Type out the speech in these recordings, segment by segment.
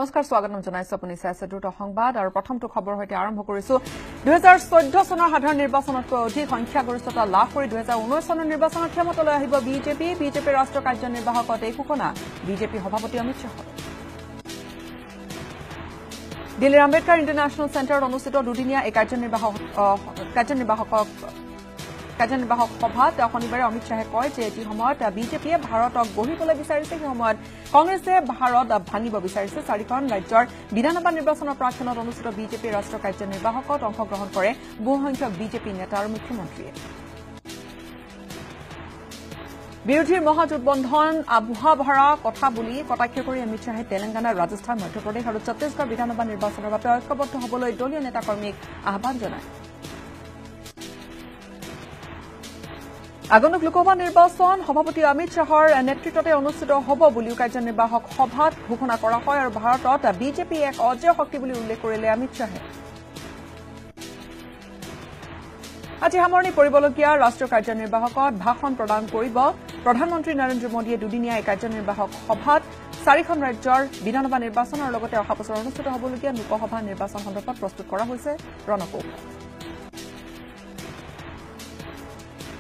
নমস্কাৰ স্বাগতম জনাইছো আপুনি চাইছে দ্ৰুত সংবাদ আৰু প্ৰথমটো খবৰ সৈতে আৰম্ভ কৰিছো 2014 চনৰ সাধাৰণ নিৰ্বাচনতকৈ অধিক সংখ্যাগৰিষ্ঠতা লাভ কৰি 2019 চনৰ নিৰ্বাচনত ক্ষমতালৈ আহিব বিজেপি। বিজেপিৰ ৰাষ্ট্ৰীয় কাৰ্যনিৰ্বাহকত এই ঘোষণা বিজেপি সভাপতি অমিত শ্বাহৰ। দিল্লীৰ আম্বেদকাৰ ইণ্টাৰনেশ্যনেল চেণ্টাৰত অনুষ্ঠিত দুদিনীয়া এই কাৰ্যনিৰ্বাহক সভাত শনিবাৰে অমিত শ্বাহে কয় যে যি সময়ত বিজেপিয়ে ভাৰতক গঢ়িবলৈ বিচাৰিছে সেই সময়ত কংগ্ৰেছে ভাৰত ভাঙিব বিচাৰিছে। চাৰিখন ৰাজ্যৰ বিধানসভা নিৰ্বাচনৰ প্ৰাকক্ষণত অনুষ্ঠিত বিজেপিৰ ৰাষ্ট্ৰীয় কাৰ্যনিৰ্বাহকত অংশগ্ৰহণ কৰে বহুসংখ্যক বিজেপি নেতা আৰু মুখ্যমন্ত্ৰীয়ে। বিৰোধীৰ মহাজোঁটবন্ধন আভুৱা ভৰা কথা বুলি কটাক্ষ কৰি অমিত শ্বাহে তেলেংগানা, ৰাজস্থান, মধ্যপ্ৰদেশ আৰু ছত্তীশগড় বিধানসভা নিৰ্বাচনৰ বাবে ঐক্যবদ্ধ হ'বলৈ দলীয় নেতাকৰ্মীক আহ্বান জনায়। আগন্তুক লোকসভা নিৰ্বাচন সভাপতি অমিত শ্বাহৰ নেতৃত্বতে অনুষ্ঠিত হ'ব বুলিও কাৰ্যনিৰ্বাহক সভাত ঘোষণা কৰা হয় আৰু ভাৰতত বিজেপি এক অজেয় শক্তি বুলি উল্লেখ কৰিলে অমিত শ্বাহে। আজি সামৰণি পৰিবলগীয়া ৰাষ্ট্ৰীয় কাৰ্যনিৰ্বাহকত ভাষণ প্ৰদান কৰিব প্ৰধানমন্ত্ৰী নৰেন্দ্ৰ মোদীয়ে। দুদিনীয়া এই কাৰ্যনিৰ্বাহক সভাত চাৰিখন ৰাজ্যৰ বিধানসভা নিৰ্বাচনৰ লগতে অহা বছৰ অনুষ্ঠিত হ'বলগীয়া লোকসভা নিৰ্বাচন সন্দৰ্ভত প্ৰস্তুত কৰা হৈছে ৰণকৌশল।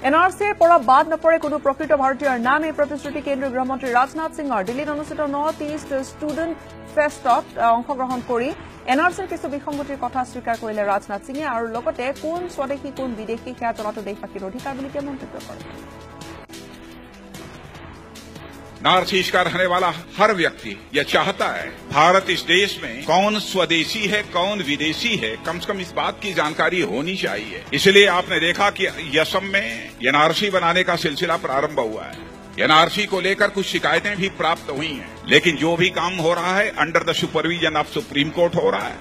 এন আৰ চিৰ পৰা বাদ নপৰে কোনো প্ৰকৃত ভাৰতীয়ৰ নাম, এই প্ৰতিশ্ৰুতি কেন্দ্ৰীয় গৃহমন্ত্ৰী ৰাজনাথ সিঙৰ। দিল্লীত অনুষ্ঠিত নৰ্থ ইষ্ট ষ্টুডেণ্ট ফেষ্টত অংশগ্ৰহণ কৰি এন আৰ চিৰ কিছু বিসংগতিৰ কথা স্বীকাৰ কৰিলে ৰাজনাথ সিঙে আৰু লগতে কোন স্বদেশী কোন বিদেশী সেয়া জনাটো দেশবাসীৰ অধিকাৰ বুলি তেওঁ মন্তব্য কৰে। नॉर्थ ईस्ट का रहने वाला हर व्यक्ति यह चाहता है भारत इस देश में कौन स्वदेशी है कौन विदेशी है, कम से कम इस बात की जानकारी होनी चाहिए। इसलिए आपने देखा कि असम में एनआरसी बनाने का सिलसिला प्रारंभ हुआ है। एनआरसी को लेकर कुछ शिकायतें भी प्राप्त हुई हैं, लेकिन जो भी काम हो रहा है under the supervision of Supreme Court हो रहा है।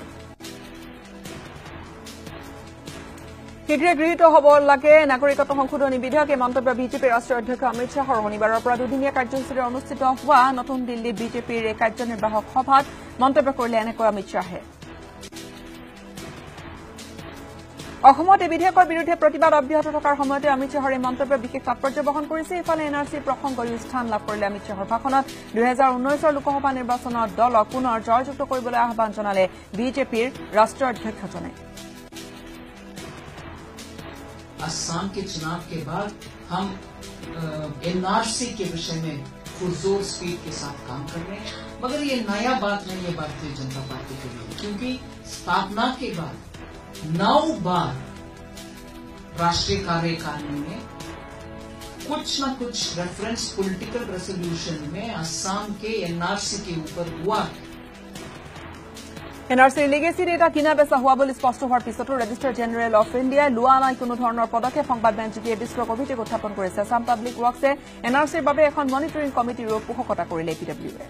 শীঘ্ৰে গৃহীত হ'ব লাগে নাগৰিকত্ব সংশোধনী বিধেয়ক, এই মন্তব্য বিজেপিৰ ৰাষ্ট্ৰীয় অধ্যক্ষ অমিত শ্বাহৰ। শনিবাৰৰ পৰা দুদিনীয়া কাৰ্যসূচীৰে অনুষ্ঠিত হোৱা নতুন দিল্লীত বিজেপিৰ এই কাৰ্যনিৰ্বাহক সভাত মন্তব্য কৰিলে এনেকৈ অমিত শ্বাহে। অসমত এই বিধেয়কৰ বিৰুদ্ধে প্ৰতিবাদ অব্যাহত থকাৰ সময়তে অমিত শ্বাহৰ এই মন্তব্য বিশেষ তাৎপৰ্য বহন কৰিছে। ইফালে এন আৰ চিৰ প্ৰসংগয়ো স্থান লাভ কৰিলে অমিত শ্বাহৰ ভাষণত। 2019 লোকসভা নিৰ্বাচনত দলক পুনৰ জয়যুক্ত কৰিবলৈ আহ্বান জনালে বিজেপিৰ ৰাষ্ট্ৰীয় অধ্যক্ষজনে। असम के चुनाव के बाद हम एनआरसी के विषय में पुरजोर स्पीड के साथ काम कर रहे हैं, मगर ये नया बात नहीं है भारतीय जनता पार्टी के लिए, क्योंकि स्थापना के बाद 9 बार राष्ट्रीय कार्यकारिणी में कुछ न कुछ रेफरेंस पॉलिटिकल रेसोल्यूशन में असम के एनआरसी के ऊपर हुआ है। এন আৰ চিৰ লিগেচি ডেটা কিনা বেচা হোৱা বুলি স্পষ্ট হোৱাৰ পিছতো ৰেজিষ্টাৰ জেনেৰেল অফ ইণ্ডিয়াই লোৱা নাই কোনো ধৰণৰ পদক্ষেপ। সংবাদ মেলযোগে বিস্ফোৰক অভিযোগ উত্থাপন কৰিছে। আছাম পাব্লিক ৱৰ্কছে এন আৰ চিৰ বাবে এখন মনিটৰিং কমিটিৰো পোষকতা কৰিলে এ পি ডব্লিউৱে।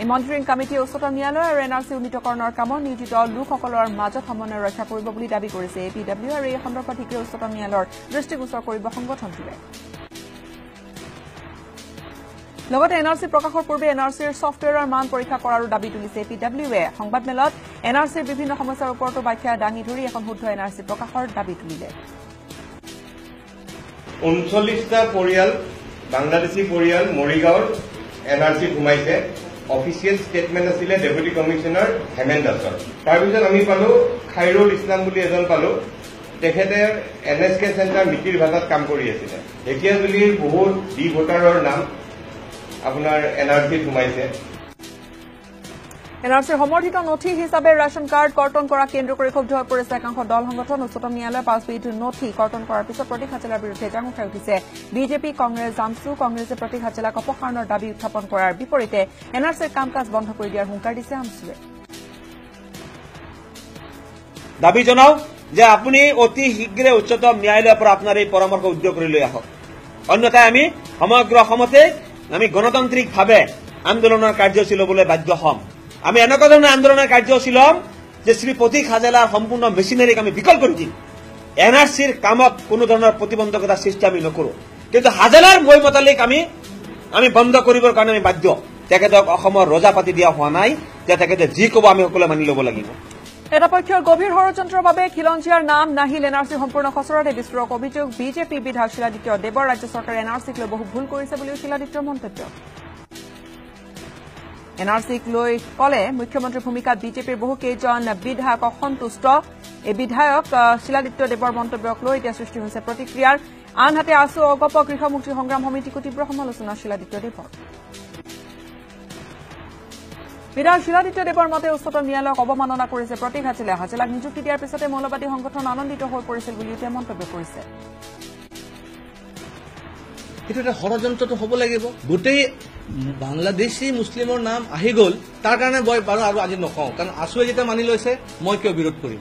এই মনিটৰিং কমিটিয়ে উচ্চতম ন্যায়ালয় আৰু এন আৰ চি উন্নীতকৰণৰ কামত নিয়োজিত লোকসকলৰ মাজত সমন্বয় ৰক্ষা কৰিব বুলি দাবী কৰিছে এ পি ডব্লিউ আৰু এই সন্দৰ্ভত শীঘ্ৰে উচ্চতম ন্যায়ালয়ৰ দৃষ্টিগোচৰ কৰিব সংগঠনটোৱে। লগতে এন আৰ চি প্ৰকাশৰ পূৰ্বে এন আৰ চিৰ ছফ্টৱেৰৰ মান পৰীক্ষা কৰাৰো দাবী তুলিছে এ পি ডব্লিউৱে। সংবাদমেলত এন আৰ চিৰ বিভিন্ন সমস্যাৰ ওপৰতো ব্যাখ্যা দাঙি ধৰি এখন শুদ্ধ এন আৰ চি প্ৰকাশৰ দাবী তুলিলে। 39টা পৰিয়াল বাংলাদেশী পৰিয়াল মৰিগাঁৱৰ এন আৰ চিত সোমাইছে। অফিচিয়েল ষ্টেটমেণ্ট আছিলে ডেপুটি কমিশ্যনাৰ হেমেন দাসৰ। তাৰপিছত আমি পালো খাইৰুল ইছলাম বুলি এজন পালো, তেখেতে এন এছ কে চেণ্টাৰ মিতিৰ ভাষাত কাম কৰি আছিলে। ঢেকীয়াজুলিৰ বহুত ডি ভোটাৰৰ নাম আপোনাৰ এন আৰ চিত সোমাইছে। এন আৰ চিৰ সমৰ্থিত নথি হিচাপে ৰেচন কাৰ্ড কৰ্তন কৰা কেন্দ্ৰ কৰি ক্ষুব্ধ হৈ পৰিছে একাংশ দল সংগঠন। উচ্চতম ন্যায়ালয়ে 5বিধ নথি কৰ্তন কৰাৰ পিছত প্ৰতীক হাজেলাৰ বিৰুদ্ধে জাঙুৰ খাই উঠিছে বিজেপি, কংগ্ৰেছ, আমছু। কংগ্ৰেছে প্ৰতীক হাজেলাক অপসাৰণৰ দাবী উত্থাপন কৰাৰ বিপৰীতে এন আৰ চিৰ কাম কাজ বন্ধ কৰি দিয়াৰ হুংকাৰ দিছে আমছুৱে। দাবী জনাওঁ যে আপুনি অতি শীঘ্ৰে উচ্চতম ন্যায়ালয়ৰ পৰা আপোনাৰ এই পৰামৰ্শ উদ্যোগ কৰি লৈ আহক, অন্যথাই আমি সমগ্ৰ অসমতে আমি গণতান্ত্ৰিকভাৱে আন্দোলনৰ কাৰ্যসূচী ল'বলৈ বাধ্য হ'ম। আমি এনেকুৱা ধৰণৰ আন্দোলনৰ কাৰ্যসূচী ল'ম যে শ্ৰী প্ৰতীক হাজেলাৰ সম্পূৰ্ণ মেচিনাৰীক আমি বিকল কৰি দিম। এন আৰ চিৰ কামত কোনো ধৰণৰ প্ৰতিবন্ধকতাৰ সৃষ্টি আমি নকৰোঁ, কিন্তু হাজেলাৰ মৈমতালিক আমি বন্ধ কৰিবৰ কাৰণে আমি বাধ্য। তেখেতক অসমৰ ৰজা পাতি দিয়া হোৱা নাই যে তেখেতে যি ক'ব আমি সকলোৱে মানি ল'ব লাগিব। এটা পক্ষৰ গভীৰ ষড়যন্ত্ৰৰ বাবে খিলঞ্জীয়াৰ নাম নাহিল এন আৰ চি সম্পূৰ্ণ খচৰাত, এই বিস্ফোৰক অভিযোগ বিজেপি বিধায়ক শিলাদিত্য দেৱৰ। ৰাজ্য চৰকাৰে এন আৰ চিক লৈ বহু ভুল কৰিছে বুলিও শিলাদিত্যৰ মন্তব্য। এন আৰ চিক লৈ ক'লে মুখ্যমন্ত্ৰীৰ ভূমিকাত বিজেপিৰ বহুকেইজন বিধায়ক অসন্তুষ্ট। এই বিধায়ক শিলাদিত্য দেৱৰ মন্তব্যক লৈ এতিয়া সৃষ্টি হৈছে প্ৰতিক্ৰিয়াৰ। আনহাতে আছু অগপ কৃষক মুক্তি সংগ্ৰাম সমিতিকো তীব্ৰ সমালোচনা শিলাদিত্য দেৱৰ। বিধায়ক শিলাদিত্য দেৱৰ মতে উচ্চতম ন্যায়ালয়ক অৱমাননা কৰিছে প্ৰতীক হাজেলাই। হাজেলাক নিযুক্তি দিয়াৰ পিছতে মৌলবাদী সংগঠন আনন্দিত হৈ পৰিছিল বুলিও তেওঁ মন্তব্য কৰিছে। সেইটো এটা ষড়যন্ত্ৰটো হ'ব লাগিব। গোটেই বাংলাদেশী মুছলিমৰ নাম আহি গ'ল, তাৰ কাৰণে মই বাৰু আৰু আজি নকওঁ, কাৰণ আছুৱে যেতিয়া মানি লৈছে মই কিয় বিৰোধ কৰিম,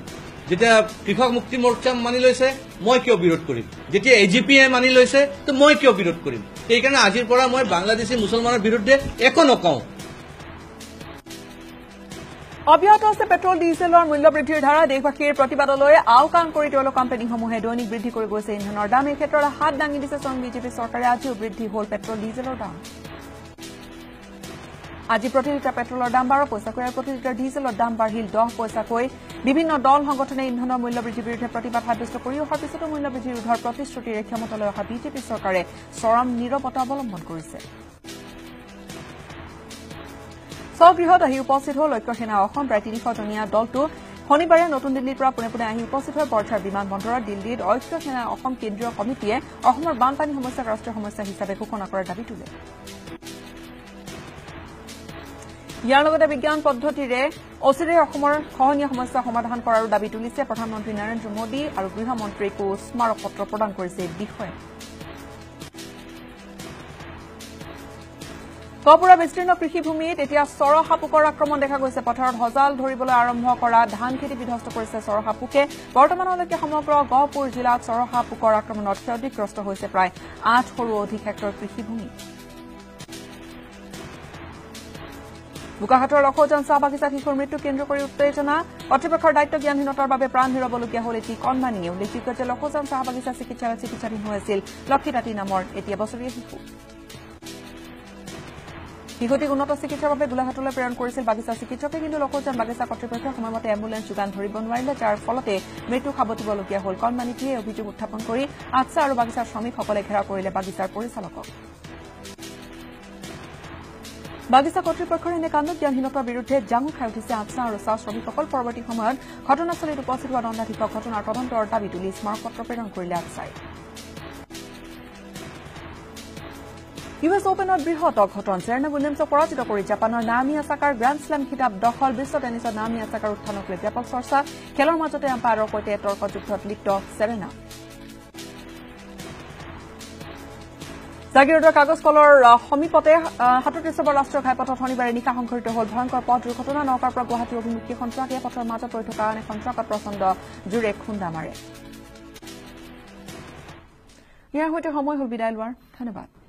যেতিয়া কৃষক মুক্তি মৰ্চা মানি লৈছে মই কিয় বিৰোধ কৰিম, যেতিয়া এ জি পিয়ে মানি লৈছে তো মই কিয় বিৰোধ কৰিম। সেইকাৰণে আজিৰ পৰা মই বাংলাদেশী মুছলমানৰ বিৰুদ্ধে একো নকওঁ। অব্যাহত আছে পেট্ৰল ডিজেলৰ মূল্য বৃদ্ধিৰ ধাৰা। দেশবাসীৰ প্ৰতিবাদলৈ আওকাণ কৰি তৈল কোম্পানীসমূহে দৈনিক বৃদ্ধি কৰি গৈছে ইন্ধনৰ দাম। এই ক্ষেত্ৰত হাত দাঙি দিছে স্বয়ং বিজেপি চৰকাৰে। আজিও বৃদ্ধি হ'ল পেট্ৰল ডিজেলৰ দাম। আজি প্ৰতি লিটাৰ পেট্ৰলৰ দাম 12 পইচাকৈ আৰু প্ৰতি লিটাৰ ডিজেলৰ দাম বাঢ়িল 10 পইচাকৈ। বিভিন্ন দল সংগঠনে ইন্ধনৰ মূল্য বৃদ্ধিৰ বিৰুদ্ধে প্ৰতিবাদ সাব্যস্ত কৰি অহাৰ পিছতো মূল্য বৃদ্ধি ৰোধৰ প্ৰতিশ্ৰুতিৰে ক্ষমতালৈ অহা বিজেপি চৰকাৰে চৰম নীৰৱতা অৱলম্বন কৰিছে। স্বগৃহত আহি উপস্থিত হ'ল ঐক্য সেনা অসম। প্ৰায় 300 জনীয়া দলটো শনিবাৰে নতুন দিল্লীৰ পৰা পোনে পোনে আহি উপস্থিত হয় বৰঝাৰ বিমান বন্দৰত। দিল্লীত ঐক্য সেনা অসম কেন্দ্ৰীয় কমিটিয়ে অসমৰ বানপানী সমস্যাক ৰাষ্ট্ৰীয় সমস্যা হিচাপে ঘোষণা কৰাৰ দাবী তোলে। ইয়াৰ লগতে বিজ্ঞান পদ্ধতিৰে অচিৰেই অসমৰ খহনীয়া সমস্যা সমাধান কৰাৰো দাবী তুলিছে। প্ৰধানমন্ত্ৰী নৰেন্দ্ৰ মোদী আৰু গৃহমন্ত্ৰীকো স্মাৰক পত্ৰ প্ৰদান কৰিছে এই বিষয়ে। গহপুৰৰ বিস্তীৰ্ণ কৃষিভূমিত এতিয়া চৰহা পোকৰ আক্ৰমণ দেখা গৈছে। পথাৰত সজাল ধৰিবলৈ আৰম্ভ কৰা ধান খেতি বিধ্বস্ত কৰিছে চৰহা পোকে। বৰ্তমানলৈকে সমগ্ৰ গহপুৰ জিলাত চৰহা পোকৰ আক্ৰমণত ক্ষতিগ্ৰস্ত হৈছে প্ৰায় 800ৰো অধিক হেক্টৰ কৃষিভূমি। বোকাখাতৰ লখৌজান চাহ বাগিচাত শিশুৰ মৃত্যু কেন্দ্ৰ কৰি উত্তেজনা। কৰ্তৃপক্ষৰ দায়িত্ব জ্ঞানহীনতাৰ বাবে প্ৰাণ হেৰুৱাবলগীয়া হ'ল এটি কণমানিয়ে। উল্লেখযোগ্য যে লখৌজান চাহ বাগিচা চিকিৎসালয়ত চিকিৎসাধীন হৈ আছিল লক্ষী তাঁতী নামৰ এটি এবছৰীয়া শিশু। শিশুটিক উন্নত চিকিৎসাৰ বাবে গোলাঘাটলৈ প্ৰেৰণ কৰিছিল বাগিচা চিকিৎসকে, কিন্তু লখৌজান বাগিচা কৰ্তৃপক্ষই সময়মতে এম্বুলেন্স যোগান ধৰিব নোৱাৰিলে, যাৰ ফলতে মৃত্যু সাৱটিবলগীয়া হ'ল কণমানিটিয়ে। অভিযোগ উত্থাপন কৰি আটছা আৰু বাগিচাৰ শ্ৰমিকসকলে ঘেৰাও কৰিলে বাগিচাৰ পৰিচালকক। বাগিচা কৰ্তৃপক্ষৰ এনে কাণ্ডজ্ঞানহীনতাৰ বিৰুদ্ধে জাঙু খাই উঠিছে আটছা আৰু চাহ শ্ৰমিকসকল। পৰৱৰ্তী সময়ত ঘটনাস্থলীত উপস্থিত হোৱা দণ্ডাধীশক ঘটনাৰ তদন্তৰ দাবী তুলি স্মাৰকপত্ৰ প্ৰেৰণ কৰিলে আটছাই। ইউ এছ অপেনত বৃহৎ অঘটন। চেৰেনা উইলিয়ামছক পৰাজিত কৰি জাপানৰ নামি আছাকাৰ গ্ৰেণ্ড শ্লেম খিতাপ দখল। বিশ্ব টেনিছত নামি আছাকাৰ উত্থানক লৈ ব্যাপক চৰ্চা। খেলৰ মাজতে আম্পায়াৰৰ সৈতে তৰ্কযুদ্ধত লিপ্ত চেৰেনা। জাগিৰোডৰ কাগজ কলৰ সমীপতে 37 নম্বৰ ৰাষ্ট্ৰীয় ঘাইপথত শনিবাৰে নিশা সংঘটিত হ'ল ভয়ংকৰ পথ দুৰ্ঘটনা। নগাঁৱৰ পৰা গুৱাহাটী অভিমুখী এখন ট্ৰাকে পথৰ মাজত ৰৈ থকা আন এখন ট্ৰাকত প্ৰচণ্ড জোৰে খুন্দা মাৰে। ইয়াৰ সৈতে সময় হ'ল বিদায় লোৱাৰ। ধন্যবাদ।